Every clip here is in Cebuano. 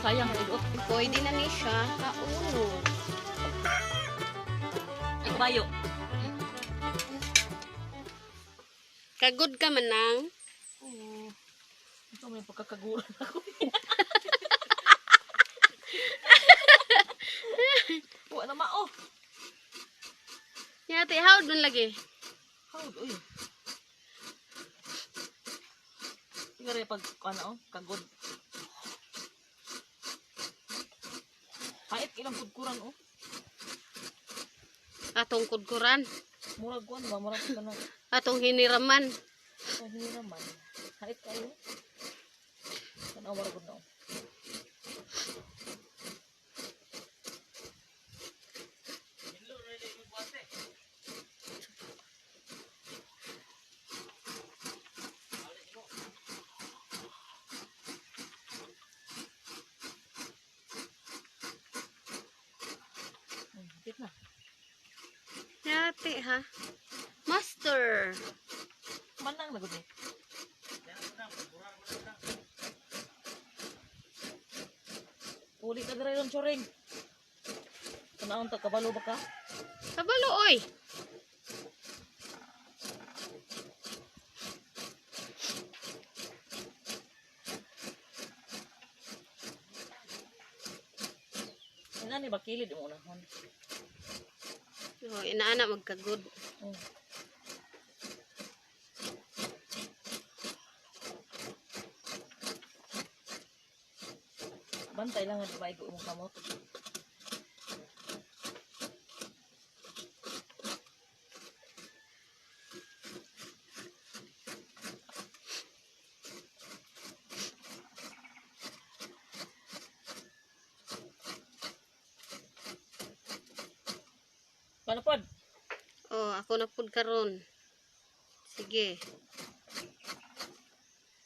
Sayang ulo. Pwede na ni siya kauno. Ay, kabayo. Kagod ka man nang. Oo. Ito may pagkakaguran ako. Wa na mao. Yate, hawd man lagi. Hawd, uy. Siguro pag ano, oh, kagod. Hait ilang kudkuran oh. Atong kudkuran. Murag kuan ba, murag ka na. Atong hiniraman. Kahira man. Hait kayo. Tanaw murag gud na. Oh. Hapit na. Yate, ha? Master. Manang na gud ni. Uli ka diri ron choring. Tanawon ta kabalo ba ka? Kabalo, oy. Ina ni ba kilid mo unahon. Oh, inaana magkagod. Oh. Bantay lang nga maigo imong kamot. Paano pod? Oh, ako na pud karon. Sige.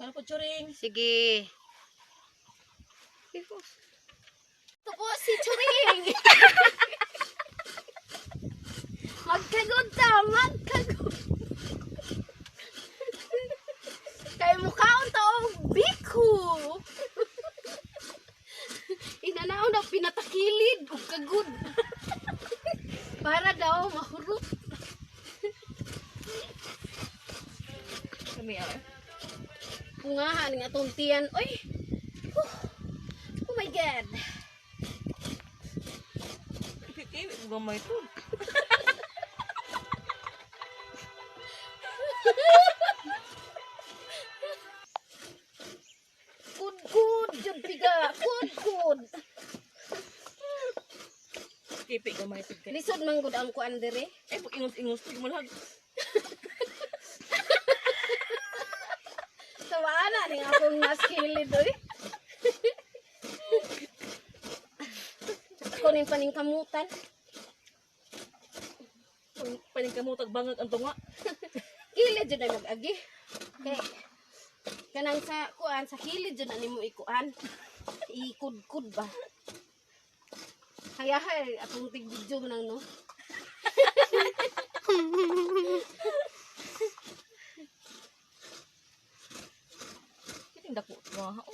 Paano pod churing? Sige. Ito po si Churing. Magkagod ta, magkagod. Kay mukhaon ta og biko. Inanaw na pinatakilid og kagod. Para daw mahurot. Kami ah. Pungahan nga atong tiyan. Oy. Oh, oh my God. Kiwi ko gamay to. Kud-kud jud piga. Kud-kud. Kipi gamay to. Kay. Lisod man gud ang kuan diri. Eh, pag ingos-ingos to, malahag. Tawaana ning akong naskilid oy. Ako ning paningkamutan. Paningkamutag bangag ang tunga. Kilid jud ay mag-agi. Kay kanang sa kuan sa kilid jud ani mo ikuan. Ikudkud ba. Hayahay atong tig video man nang no. Kiting dako mga hao.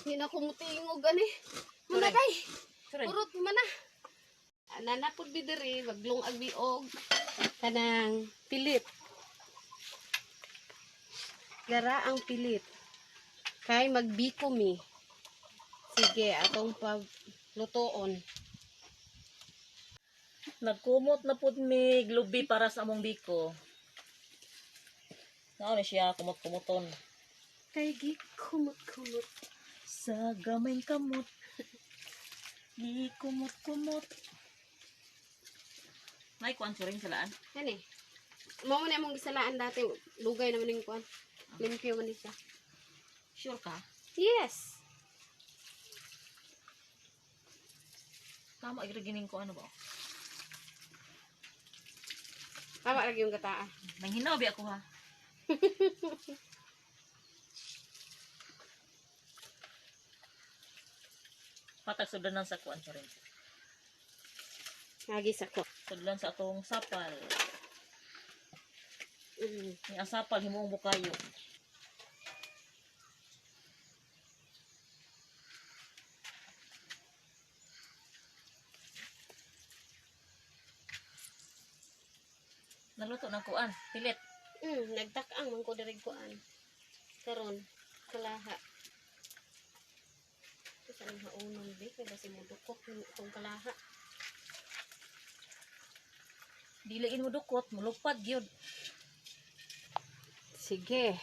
Di na ko mutingog ani. Managay. Sorry. Urot man na. Ana pud bi diri maglung agbiog kanang pilit. Gara ang pilit. Kay magbiko mi. Sige, atong paglutoon. Nagkumot na pud mi glubi para sa among biko. Nao ni siya kumot-kumuton. Kay gikumot-kumot. Sa gamay kamot. Di kumot-kumot. May kuan suring salaan. Yan eh. Mao man among gisalaan dati, lugay naman ning kuan. Limpyo man ni siya. Sure ka? Yes. Tama igre gining ko ano ba? Tama lagi yung gataa. Nanghinaw bi ako ha. Patag sudlanan sa kuan suring. Ngagi sa ko. Sudlan sa atong sapal. Ni ang sapal himuong bukayo. Naluto ng kuan, pilit. Nagtak-ang man ko diri kuan. Karon kalaha. Ito sa nang haonon be kay basi mo dukot ni itong kalaha. Dili mo dukot, mulupad gyud. Sige.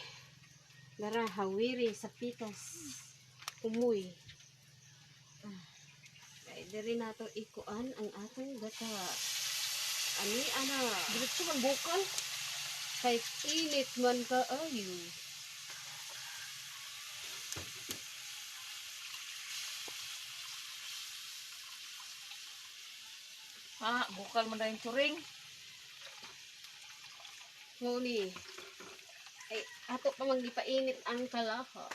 Dara hawiri sa pitas. Umuy. Kay diri nato ikuan ang atong gata. Ani ana. Diretso man bukal. Kay init man kaayo. Ha, bukal man dahil turing. Nguni. Ay, ato pa mang gipainit ang kalaha.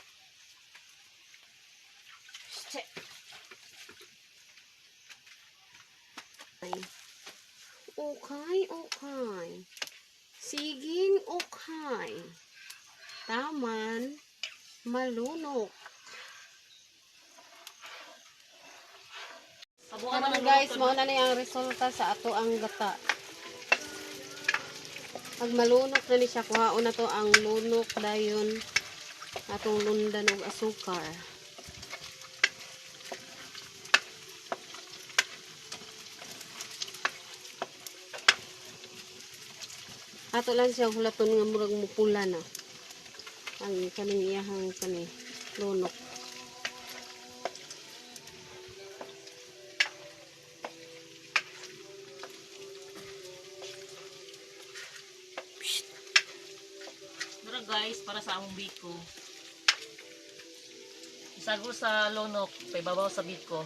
Check. Ay. Okay, okay. Siging okay. Taman, malunok. Kabuan man Karon ang guys, luto. mao na ni ang resulta sa ato ang gata. Pag malunok na ni siya, kuhaon na to ang lunok dayon atong lundan og asukar. Ato lang siya hulaton nga murag mupula na. Ang kaning iyahang kani lunok. Dara guys, para sa among biko. Isagol sa lunok, paibabaw sa biko.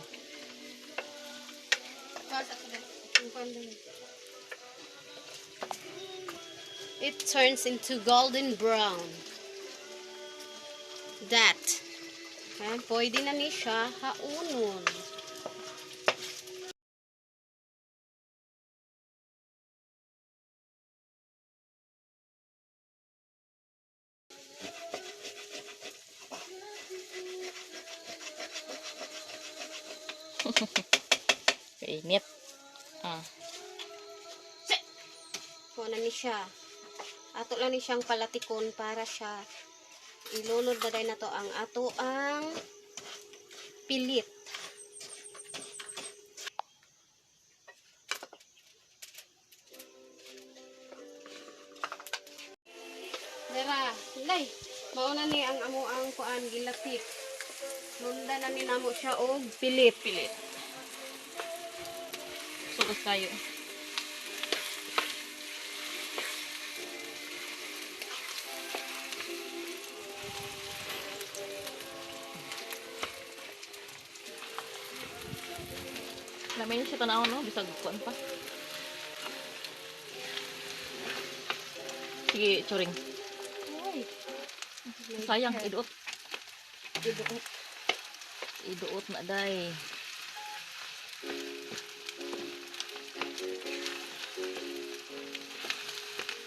It turns into golden brown. That. Ayan, pwede na ni siya haunon. Kainit. Ah. Kuha na ni siya. Ato lang ni siyang palatikon para siya ilunod na na to ang ato ang pilit. Dara, lay, mauna ni ang amo ang kuan gilatik. Lunda na ni namo siya og pilit. Pilit. Sugas tayo. Lamay na siya tanaw, no? Bisag kuan pa. Sige, churing. Ay, Sayang, iduot. Iduot. Iduot na day.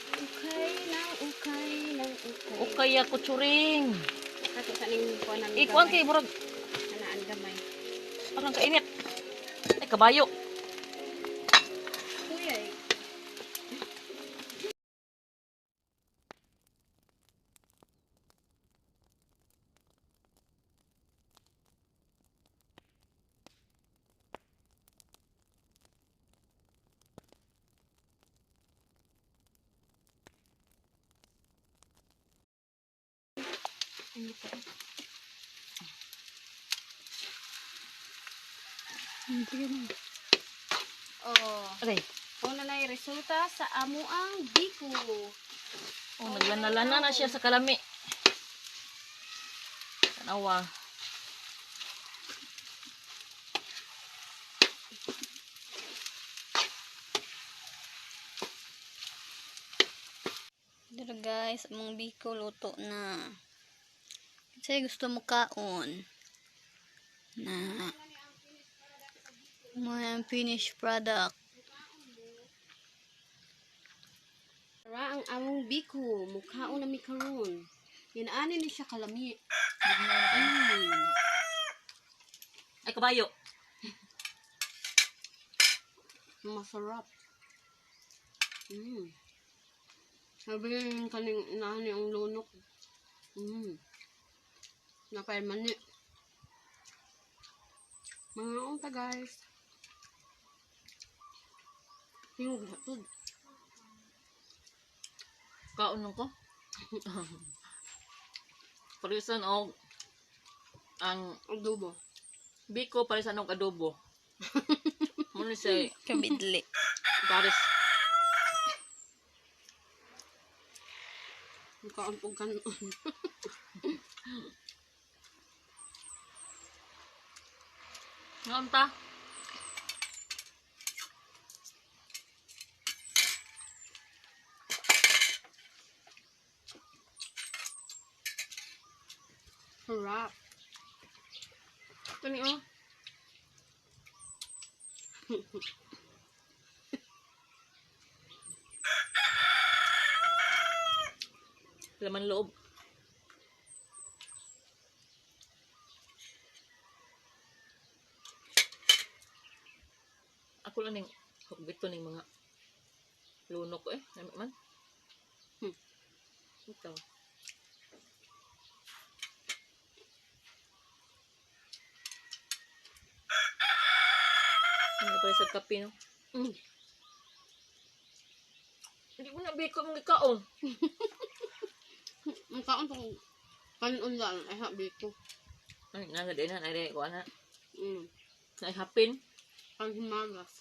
Okay lang, okay lang, okay. Okay ako, churing. Ato sa ning kuan ang Ikuan kay murag Anaan gamay. parang kainit. Ay, kabayo. Kuya eh. Oh. Okay. Una na yung resulta sa amo ang biko. Oh, naglanalana na siya sa kalami. Tanawa. Dito guys, among biko luto na. Kasi gusto mo kaon. Na. Mga finished product. Ra ang among biko, mukhaon na mi karon. Inaani ni siya kalami. Mm. Ay, kabayo. Masarap. Mm. Sabi yung kaning inaani ang lunok. Mm. Napay mani. Mga unta, guys. Tingog na to. Kaon lang ko. Parisan og ang Adobo. biko, parisan og adobo. Muna siya Kabidli. pares. Kaon po kanon. Ngaon ta? Sarap. Ito ni oh. Laman loob. Ako lang ning hugbito ning mga lunok eh. Nami man. Ito. Hindi pala sa kape, no? Mm. Hindi mo na biko mong ikaon. Ang kaon po kanon lang ay ha biko. Ay, nagad na, nagad ko ana. Naihapin. Ang himagas.